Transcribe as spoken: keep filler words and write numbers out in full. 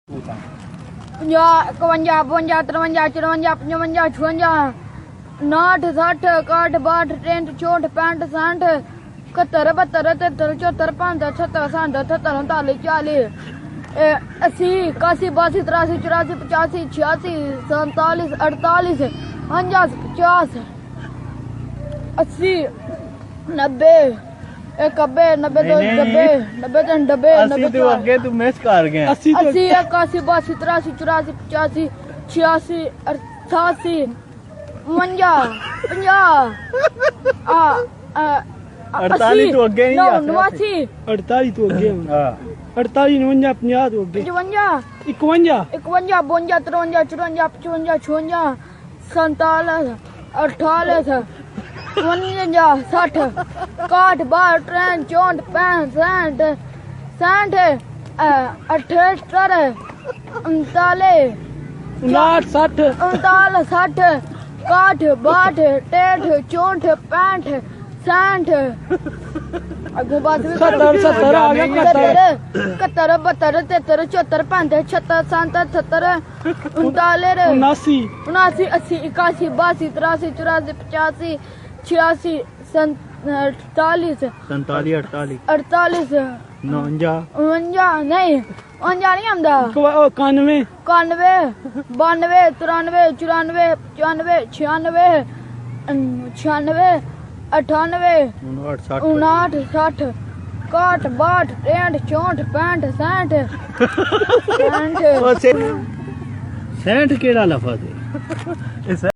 पंजाह्, इकवंजा, बवंजा, तरवंजा, चरवंजा, पंजवंजा, छुवंजा, नाह्ठ, सट्ठ, काह्ठ, बाह्ठ, त्रेंह्ठ, चौंह्ठ, पैंह्ठ, सैंह्ठ, कत्तर, बत्तर, तेत्तर, चौत्तर, पंज्हत्तर, छत्तर, सत्तर, ठत्तर, उनताली, चाली, ए, अस्सी, कासी, बासी, त्रासी, चौरासी, पचासी, छियासी, सैंतालीस, अड़तालीस, उनंजा, पचास, अस्सी, नब्बे, इक अब्बे, नब्बे दो, नेईं, नेईं। नब्बे, नब्बे तिन्न, नब्बे, अस्सी नब्बे तू चार। अग्गें, तू मिस कर गया। अस्सी तू अस्सी, इकासी, बासी, त्रासी, चौरासी, पचासी, छियासी, अठासी, उनंजा, पंजाह्, आ, आ, अड़ताली अस्सी, तू अग्गें नहीं नौ, जा सकदा। नवासी। अड़ताली तू अग्गें। हां। अड़ताली, उनंजा, पंजाह् तू अग्गें। पचवंजा। इकवंजा। इकवंजा, बवंजा, तरवंजा, चरवंजा, पचवंजा, छुवंजा, संतालीस, अड़तालीस, उनंजा, सट्ठ, काह्ठ, बाह्ठ, त्रेंह्ठ, चौंह्ठ, पैंह्ठ, सैंह्ठ, सैंह्ठ, अ, अठत्तर, उनताली, उनाह्ठ, सट्ठ। उनताली, सट्ठ, काह्ठ, बाह्ठ, त्रेंह्ठ, चौंह्ठ, पैंह्ठ, सैंह्ठ, अग्गों बात भी करो। सत्तर, सत्तर आ गया, कत्तर। सत्तर, कत्तर, बत्तर, तेत्तर, चौत्तर, पैंह्तर, छत्तर, सत्तर, ठत्तर, उनताली, उनासी। उनासी, अस्सी, इकासी, बासी, त्रासी, चौरासी, पचासी, छियासी, सं-, अड़तालीस, संताली, अड़ताली। अड़तालीस, उनंजा। उनंजा, नहीं, उनंजा नहीं आंदा। इक-, ओ, कानुए। कानुए, बानुए, त्रानुए, चौरानुए, पचानुए, छियानुए, अम, छियानुए, अठानुए, उनाह्ठ, सट्ठ। उनाह्ठ, सट्ठ, काह्ठ, बाह्ठ, त्रेंह्ठ, चौंह्ठ, पैंह्ठ, सैंह्ठ, सैंह्ठ। ओ, से-, सैंह्ठ केह्ड़ा लफ्ज ऐ?